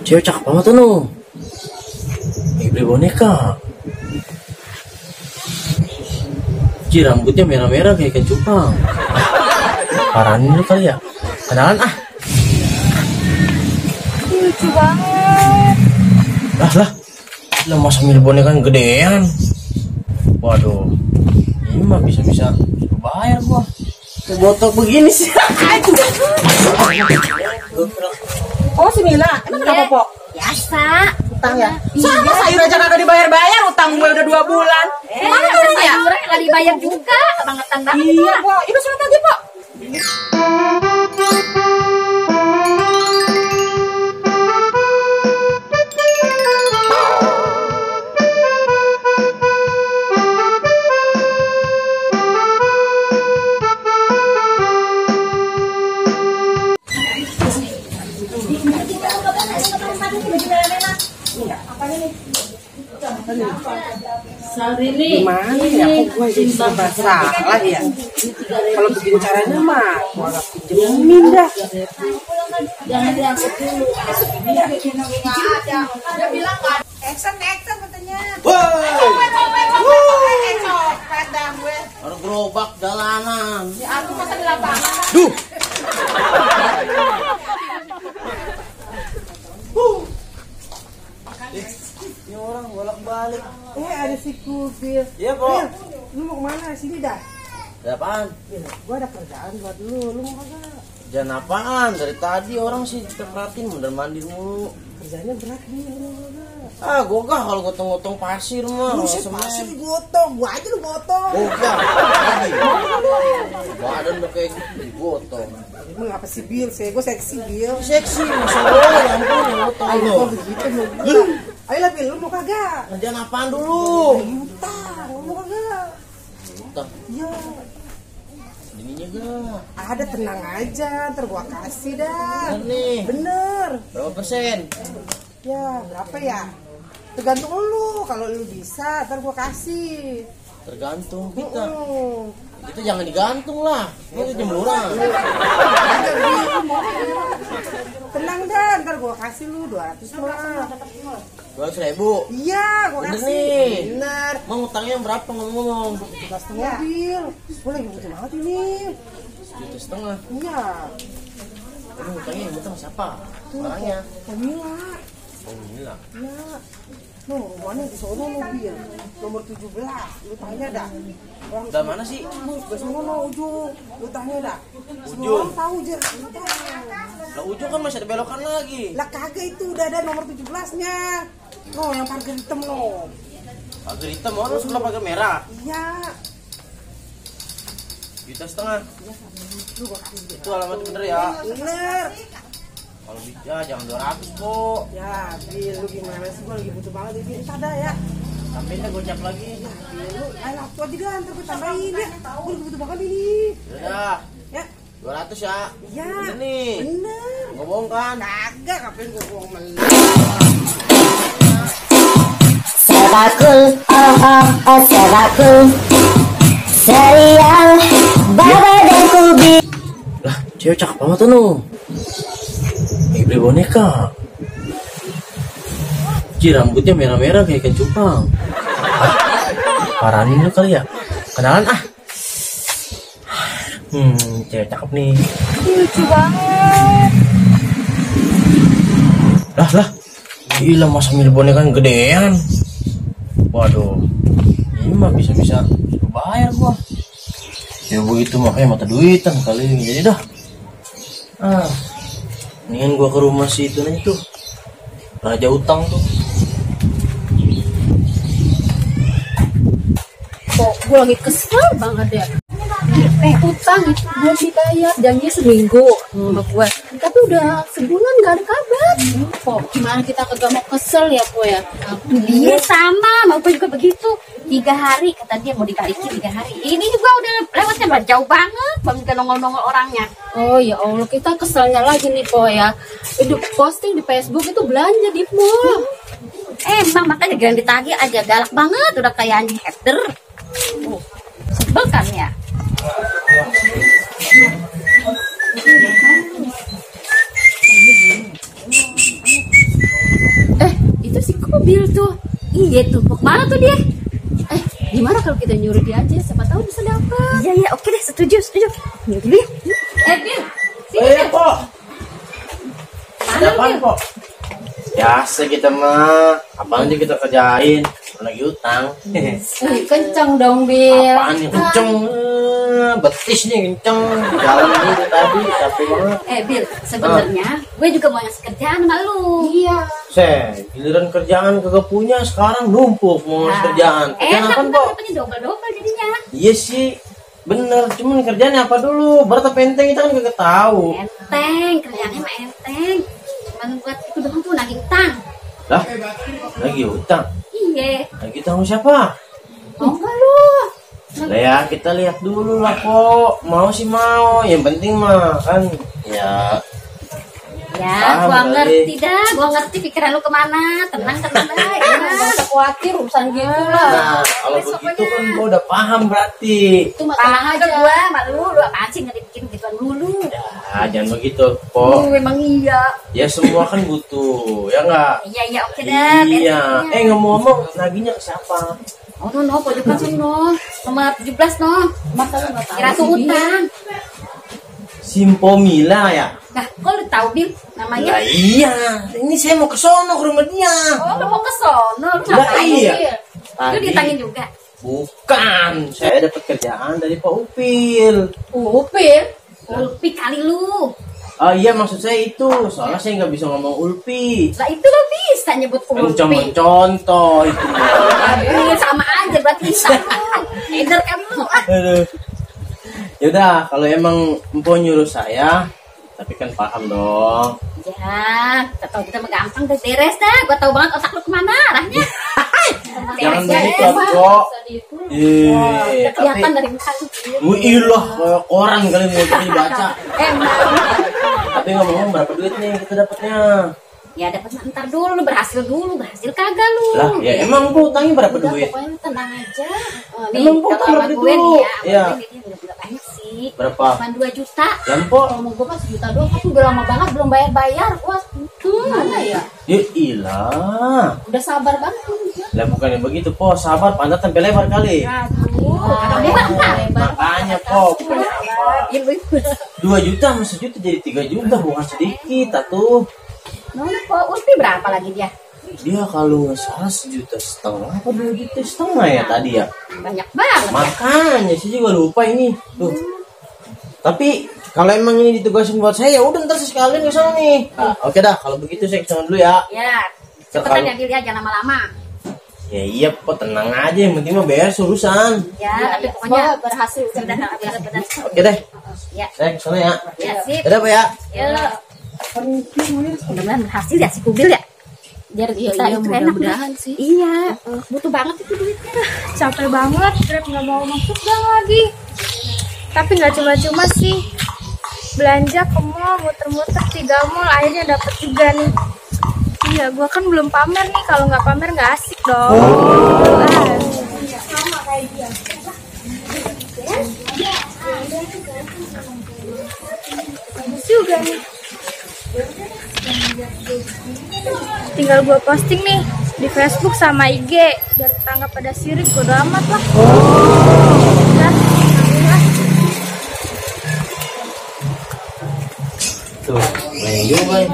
Cewek cakep banget tuh no. Beli boneka. Ci, rambutnya merah-merah kayak ikan cupang. Paranin lu kali ya. Kenalan ah. Lucu banget. Lah masa milih boneka yang gedean. Waduh, ini mah bisa-bisa bayar gua. Botok begini sih. Oh, si Mila, emang kenapa, Pok? Biasa. Utang ya? Sama sayur aja kagak dibayar-bayar, utang gue udah 2 bulan. Mana turunnya? Sayuran nggak dibayar juga, kebangetan banget. Iya, Pok. Ibu sholat lagi, Pok. Gimana ya, kok gue jadi serba salah ya? Kalau begini caranya mah, gue gak pinjemin dah. Jangan diangkut dulu. Dia bilang kan, action katanya. Orang gerobak jalanan. Ya aku masa di lapangan. Duh. Ini orang bolak-balik. Ada si Kubil. Iya, Bro. Lu mau kemana? Sini dah. Ada apaan? Gue ada kerjaan buat lu mau kagak? Jangan apaan? Dari tadi orang sih kita perhatiin mondar-mandir mulu. Kerjanya berat nih, lu mau kagak? Ah, gogah kalau gotong-gotong pasir mah. Lu sih pasti digotong, gua aja lu gotong. Gogah. Badan udah kayak gitu digotong. Emang apa sih Bil? Gue seksi Bil. Seksi, masya Allah, ya ampun, ya gotong Ayo lo. kok begitu lu. Ayo lah Bil, lu mau kagak? Kerjaan apaan dulu? Utang, lu mau kagak? Utang, Iya. ininya gak? Ada, tenang aja, ntar gua kasih dah. Bener nih. Bener. Berapa persen? Ya, berapa ya? Tergantung lu, kalau lu bisa, ntar gua kasih. Tergantung kita. Mm-mm. Kita jangan digantung lah. Itu jemuran. Ada, Bil, lu mau kagak? Tenang dah, ntar gua kasih lu 200 mah. 200.000. Iya, gua Bener kasih. nih. Bener. Mau utangnya berapa ngomong-ngomong? 1,5 Bil. Gua lagi butuh banget ini. 1,5 juta. Iya. Ini utangnya yang utang siapa? Orangnya. Pemila. Oh, gila. Ya. No, rumahnya di sono lo Bil. Nomor 17. Lu tanya dah. Orang Udah mana sih? ke sono ujung. Lu tanya dah. Semua Ujung. orang tahu aja. Lu tahu. Lah ujung kan masih ada belokan lagi. Lah kagak itu udah ada nomor 17-nya. No, yang parkir hitam no. Pagar hitam, orang sebelah pagar merah. Iya. 1,5 juta. Lu gua kasih deh. Itu alamatnya bener ya. Bener. Kalau bisa jangan 200 kok. Ya, Bil, lu gimana sih? Gua lagi butuh banget ini. Entar dah ya. Sampainya gocap lagi. Bil, lu ayo laku aja dah, ntar gua tambahin ya. Gua lagi butuh banget ini. Udah, Ya. 200 ya. Ya. Bener nih. Bener. Nggak bohong kan? Kagak, ngapain gua bohong sama lu? Sebakul, sebakul serial Baba dan Kubi. Lah, cewek cakep banget tuh no. Beli boneka. Ci, rambutnya merah-merah kayak ikan cupang. Paranin lu kali ya. Kenalan ah. Cewek cakep nih. Lucu banget. Lah. Gila masa milih boneka yang gedean. Waduh, ini mah bisa-bisa bayar gua. Ya begitu makanya mata duitan kali ini. Jadi dah. Mendingan gua ke rumah si itu nih tuh. Raja utang tuh. Kok gue lagi kesel banget ya. Utang itu belum dibayar, janji seminggu sama gue. Tapi udah sebulan gak ada kabar. Kok gimana kita kagak mau kesel ya gue ya? Dia sama, mau gue juga begitu. 3 hari kata dia mau dibalikin 3 hari. Ini juga udah lewatnya jauh banget, baru kita nongol-nongol orangnya. Oh ya Allah, kita keselnya lagi nih po ya. Hidup posting di Facebook itu belanja di mall. Emang makanya jangan ditagih aja, galak banget, udah kayak anjing hater. Sebel kan ya? Bil tuh. Iya tuh, mau kemana tuh dia? Gimana kalau kita nyuruh dia aja, siapa tahu bisa dapat. Iya, oke deh, setuju. Nyuruh dulu ya. Bil, Pok. Apaan, Pok? Biasa kita mah, apaan aja kita kerjain. Lagi utang. kencang dong, Bil. Apaan yang kenceng? Betis nih kenceng. Jalan ini tadi, capek banget. Bil, sebenarnya gue juga mau ngasih kerjaan sama lu. Iya. Giliran kerjaan kagak punya, sekarang numpuk mau ngasih kerjaan. Kerjaan Enak apa, kan Pok? dapetnya double jadinya. Iya sih, bener. Cuman kerjaannya apa dulu? Berat apa enteng kita kan kagak tahu. Enteng, kerjaannya mah enteng. Cuman buat itu doang tuh nagih utang. Lah, lagi utang. Iya. Lagi utang sama siapa? Mau nggak lu? Lah ya, kita lihat dulu lah, Pok. Mau sih mau. Yang penting mah kan ya. Ya, Paham gua kali. ngerti dah. Gua ngerti pikiran lu kemana. Tenang dah. Nggak usah khawatir urusan gitu lah. Nah, kalau begitu kan gua udah paham berarti. Itu mah tenang Paham aja. gua malu. Lu apaan sih nggak dibikin gituan dulu? Nah, jangan begitu, Pok. Memang iya. Ya semua kan butuh, ya enggak? Iya, oke dah. Iya. beres. Ngomong-ngomong, naginya ke siapa? Oh, no, pojokan sini, no. Nomor 17, no. Masa lu nggak tahu Kira tuh sih, Bil? utang. Simpomila ya? Nah, kok lu tahu, Bil? Namanya? Lah iya, ini saya mau ke sono ke rumah dia. Oh, lu mau ke sono. Lu Lah ngapain? iya. Lu Tadi. ditangin juga. Bukan, saya dapat kerjaan dari Pak Upil. Upil. Ulpi kali lu. Oh iya, maksud saya itu. Soalnya saya nggak bisa ngomong Ulpi. Lah itu lo bisa nyebut Kan Ulpi. cuma contoh itu. Ini sama aja berarti sama. Eder kan lu. Aduh. Yaudah, kalau emang Empo nyuruh saya, tapi kan paham dong. Ya, kita tahu kita mah gampang udah beres dah. Gua tahu banget otak lu kemana arahnya. Jangan Beres, begitu, beres. Kok. Udah kelihatan Tapi dari muka lu. ilah, kayak koran kali mau dibaca. Emang. Tapi ngomong berapa duit nih kita dapatnya? Ya dapat ntar dulu, berhasil kagak lu. Lah, ya emang Bu utangnya berapa Udah, duit? pokoknya tenang aja. Nih, Emang gua kalau kalau sama gitu. gue nih ya, Iya. sama gue ini udah banyak sih. Berapa? Cuma 2 juta. Ya Empo, Kalau mau gue mah sejuta doang, tapi udah lama banget belum bayar-bayar. Wah, mana ya? ya ilah. Udah sabar banget. Lah bukannya begitu, Po. Sabar, pantat sampai lebar kali. Kagak lebar ntar. Makanya, Po, bukannya apa. Ya lu 2 juta sama 1 juta jadi 3 juta, bukan sedikit atuh. Nona kok Ulpi berapa lagi dia? Dia kalau nggak salah 1,5 juta apa 2,5 juta ya tadi ya. Banyak banget. Makanya saya juga lupa ini. Tuh. Tapi kalau emang ini ditugasin buat saya, ya udah ntar sekalian ke sana nih. Ah, oke dah, kalau begitu saya ke sana dulu ya. Ya, cepetan ya Bil ya, jangan lama-lama. Ya iya, Po, tenang aja, yang penting mah beres urusan. Ya, tapi Semoga pokoknya berhasil. sudah benar-benar. Oke deh, Ya, saya ke sana ya. ya sip. Dadah, Pak ya. Ya. Mudah-mudahan berhasil ya si Kubil ya. Biar Iya, kita iya, itu enak mudah-mudahan nih. sih. Iya, butuh banget itu duitnya. Capek banget, Grab nggak mau masuk gang lagi. Tapi nggak cuma-cuma sih, belanja ke mall, muter-muter 3 mall, akhirnya dapet juga nih. Iya, gua kan belum pamer nih, kalau nggak pamer nggak asik dong. Sama kayak dia. Bagus juga nih. Tinggal gua posting nih di Facebook sama IG biar tetangga pada sirik, bodo amat lah. Udah, alhamdulillah. Tuh, main juga ya.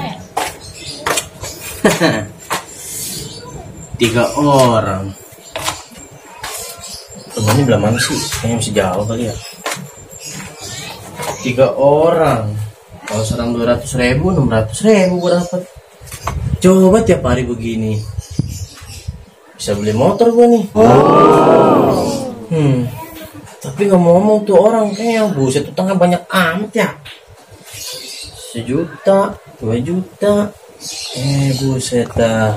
3 orang. Temannya belah mana sih? Kayaknya masih jauh kali ya. 3 orang. Kalau serang 200.000, 600.000 gue dapat. Coba tiap hari begini, bisa beli motor gue nih. Tapi ngomong-ngomong tuh orang kayak buset utangnya banyak amat ya. 1 juta, 2 juta. Buset dah.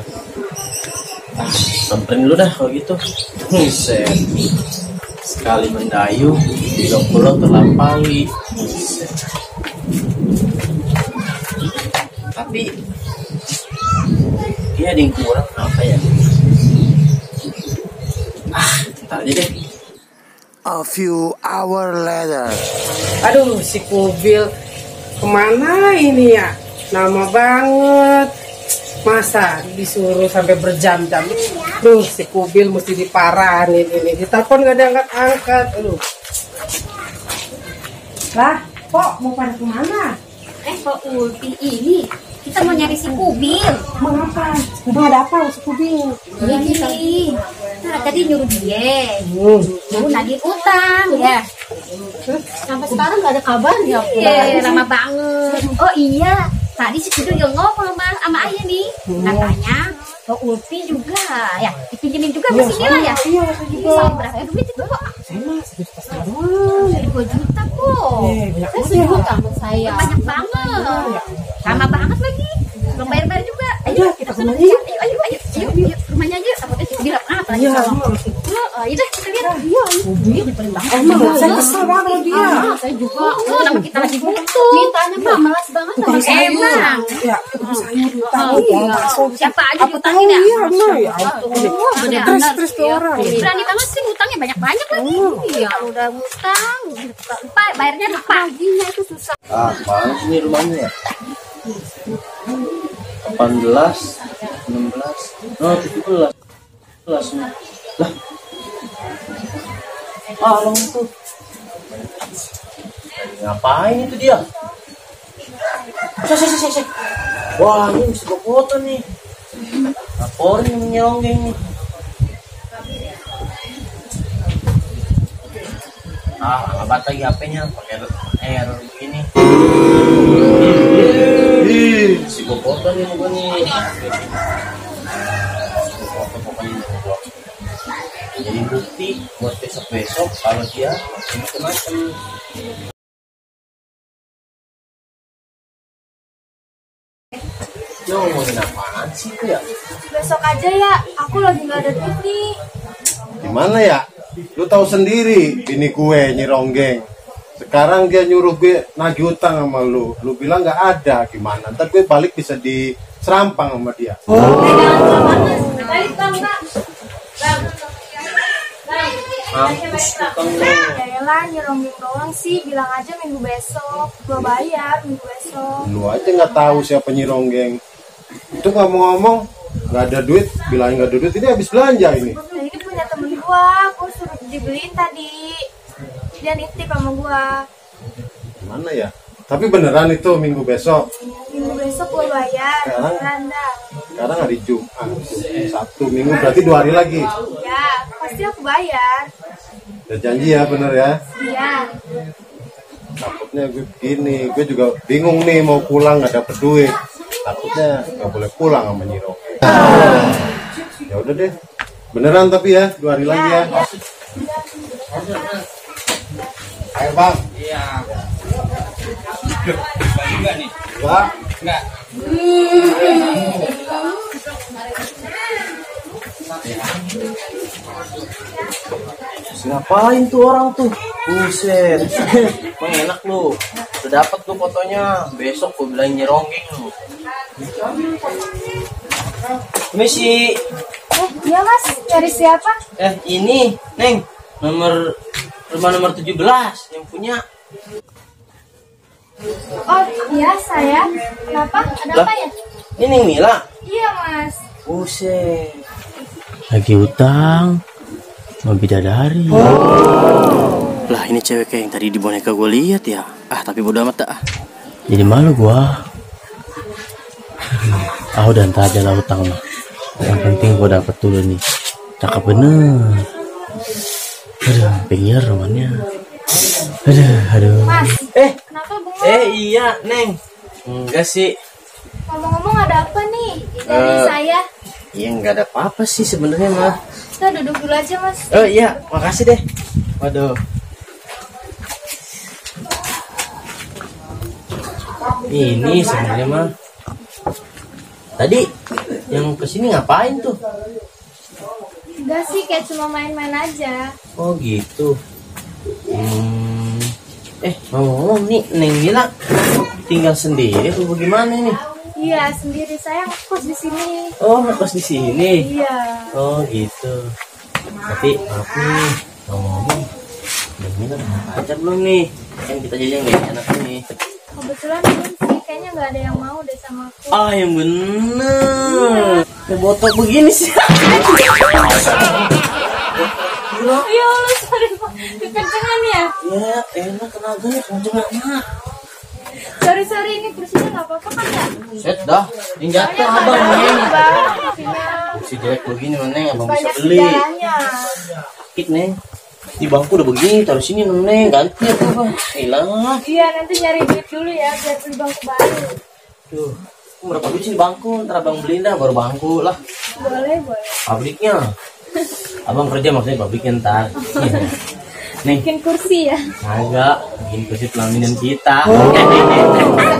Samperin dulu dah kalau gitu. Buset. Sekali mendayung 30 terlampaui. Buset. Tapi dia ada yang kurang apa ya? Ntar aja deh. A few hours later. Aduh, si Kubil kemana ini ya? Lama banget. Masa disuruh sampai berjam-jam. Duh, si Kubil mesti diparahin ini. Ditelepon gak diangkat-angkat. Aduh. Lah, kok mau pada kemana? Kok Ulfi ini kita mau nyari si Kubil. Mengapa? Udah ada apa si Kubil? Ini nah, tadi nyuruh dia nyuruh nagih utang ya. Sampai sekarang nggak ada kabar ya. Iya, lama banget. Oh iya, tadi si Kubil juga ngomong sama ayah nih. Katanya Kok Ulfi juga ya dipinjemin juga Iya, mesinnya lah ya. Iya, saya juga. Sama berapa duit itu kok? Saya mah 1,5 juta. 2 juta kok. Banyak Saya banget. sejuta sama saya. Banyak banget. Sama banget lagi. Belum bayar-bayar juga. Ayo, kita ke rumahnya yuk. Ayo, rumahnya aja. Takutnya sih bilang apa lagi Iya, sama. emang. Ayo deh, kita lihat. Iya, Dia nyebelin banget. Emang saya kesel banget sama dia. Saya juga. oh, nama kita lagi butuh. Mintanya mah malas banget sama saya. Emang. Ya, ketemu saya diutang. Iya. Siapa aja Apa tahu diutangin ya? ya, nah ya ampun. Stres tuh orang. Berani banget sih ngutangnya banyak-banyak lagi. Iya, kalau udah ngutang, lupa bayarnya lupa. Paginya itu susah. Ah, mana sih ini rumahnya ya? 18, 16, oh 17, 17 nih. Lah, long tuh. Ngapain itu dia? Sek. Wah, ini mesti gue foto nih. Laporin yang nyonggeng nih. Abat lagi HP-nya pakai error begini. Si gue foto nih gue nih. Foto pokoknya gue. Jadi bukti buat besok kalau dia macam-macam. Lo ngomongin apaan sih itu ya? Besok aja ya, aku lagi nggak ada duit nih. Gimana ya? Lu tahu sendiri bini gue nyironggeng. Sekarang dia nyuruh gue nagih utang sama lu. Lu bilang nggak ada, gimana? Ntar gue balik bisa diserampang sama dia. Balik bang, bang. Mampus utangnya. Ya lah, nyerongin doang sih. Bilang aja minggu besok. Gua bayar minggu besok. Lu aja nggak tahu siapa nyironggeng. Itu ngomong-ngomong nggak ada duit, bilangin nggak ada duit, ini habis belanja ini. Nah, ini punya temen gua suruh dibeliin tadi. Dia nitip sama gua. Gimana ya? Tapi beneran itu minggu besok. Minggu besok gua bayar. Sekarang? Randa. Sekarang hari Jumat, Sabtu, Minggu berarti 2 hari lagi. Ya, pasti aku bayar. Udah janji ya, bener ya? Iya. Takutnya gue begini, gue juga bingung nih mau pulang nggak dapet duit. Takutnya nggak boleh pulang sama Nyiro. Ya udah deh, beneran tapi ya 2 hari lagi ya. Ayo bang. Iya. Enggak. Enggak. Ngapain tuh orang tuh? Buset. Emang enak lu. Udah dapet tuh fotonya. Besok gue bilang nyeronggeng lu. Misi. Iya mas, cari siapa? Ini, Neng. Rumah nomor 17 yang punya. Oh iya saya. Kenapa? Ada Lah, apa ya? Ini Neng Mila. Iya mas. Buset. Lagi utang. Mau bidadari. Lah ini cewek kayak yang tadi di boneka gue lihat ya. Tapi bodo amat dah. Jadi malu gua. Udah entar aja lah utang mah. Yang penting gua dapet dulu nih. Cakep bener. Aduh, pinggir romannya. Aduh. Mas. Kenapa bengong? Iya, Neng. Enggak sih. Ngomong-ngomong ada apa nih dari saya? Iya, enggak ada apa-apa sih sebenarnya mah. Kita duduk dulu aja mas. Oh iya, makasih deh. Waduh. Ini sebenarnya mah. Tadi yang kesini ngapain tuh? Enggak sih, kayak cuma main-main aja. Oh gitu. Ngomong nih, Neng Mila tinggal sendiri tuh bagaimana nih? Iya, sendiri saya ngekos di sini. Oh, ngekos di sini. Iya. Oh gitu. Tapi maaf nih, ngomong-ngomong, Neng Mila udah pacar belum nih? Kan kita jajan gak enak nih. Kebetulan belum sih, kayaknya nggak ada yang mau deh sama aku. Ah, yang bener. Ya botok begini sih. Ya Allah, sorry Pak, kekencengan ya. Ya, enak tenaganya kenceng amat. Sorry, ini kursinya nggak apa-apa kan ya? Set dah, ini jatuh abang neng. Si jelek begini neng, abang bisa Banyak beli. sejarahnya. Sakit neng. Di bangku udah begini, taruh sini neng, ganti apa bang? Hilang. Iya, nanti nyari duit dulu ya biar beli bangku baru. Tuh, berapa duit sih di bangku? Ntar abang beliin dah, baru bangku lah. Boleh. Pabriknya. Abang kerja maksudnya pabriknya ntar. Nih, Bikin kursi ya. agak bikin kursi pelaminan kita.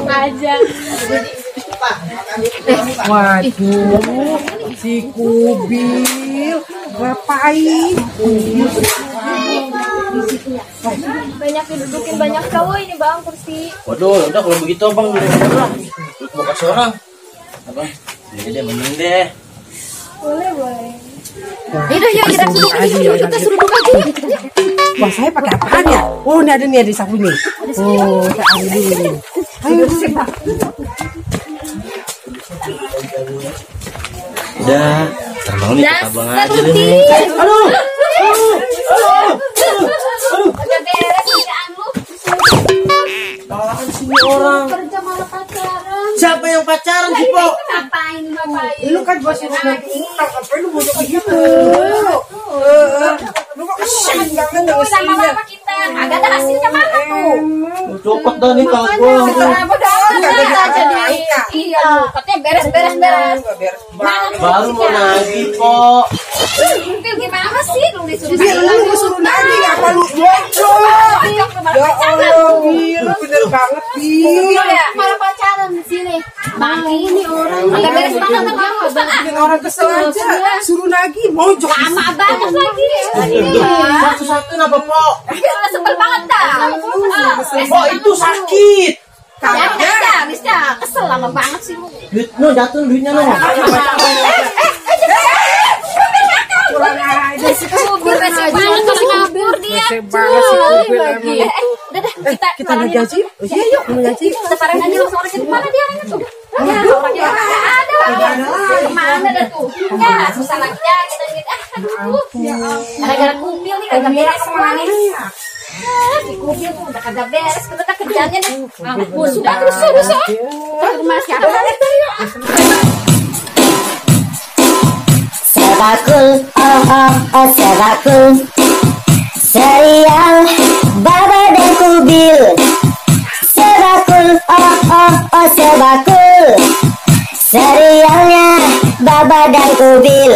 Aja. Waduh, si Kubil ngapain? Banyak didudukin banyak cowok ini bang kursi. Waduh, udah kalau begitu abang dulu lah. Lu mau kasih orang. Abang, ini deh mending deh. Boleh. Yaudah, yuk kita suruh aja. Kita suruh buka aja. Wah, saya pakai apaan ya? Oh, ini ada nih, ada sapu nih. Oh, kita ambil dulu. Ayo, sip, Pak. Udah, terbang nih kita abang aja deh nih. Aduh. Udah beres kerjaan lu. Apaan sih ini orang? Kerja malah pacaran. Siapa yang pacaran sih, Po? Ngapain? Lu kan bos yang mau ngutang, ngapain lu bodoh kayak gitu? Lu kok kasihan banget sama Sama-sama kita. Agak ada hasilnya mana tuh? Copot dah nih kagak. Kenapa aja deh. Iya, katanya beres. Baru mau nagih, Po. Kumpil gimana sih? Lu disuruh Lu suruh nagih, apa lu bocor? Ya Allah, Bil, bener banget, Bil. Malah pacaran di sini. Bang ini orang agak beres banget kan Bikin orang kesel aja, suruh nagih, mojok. lama banget lagi. Satu-satu apa, Po? Sebel banget dah. Po, itu sakit. Bisa. Kesel lama banget sih lu. Duit no, jatuh duitnya no. Kurang aja sih. Kubur banget kalau kabur dia. Banget sih, Kubil emang. Udah, Kita nagih aja. Iya, yuk, nagih aja. kita parahin aja langsung orangnya di mana dia orangnya tuh. Ya, orangnya ada. Mana dah tuh? Ya, susah lagi ya kita ini. Aduh. Gara-gara kumpil nih kagak beres semua nih. Si kumpil tuh udah kagak beres, kita kerjanya nih. Sudah terus. Kita ke rumah siapa? Sebakul, sebakul. Serial Baba dan Kubil. Sebakul, sebakul. Serialnya Baba dan Kubil.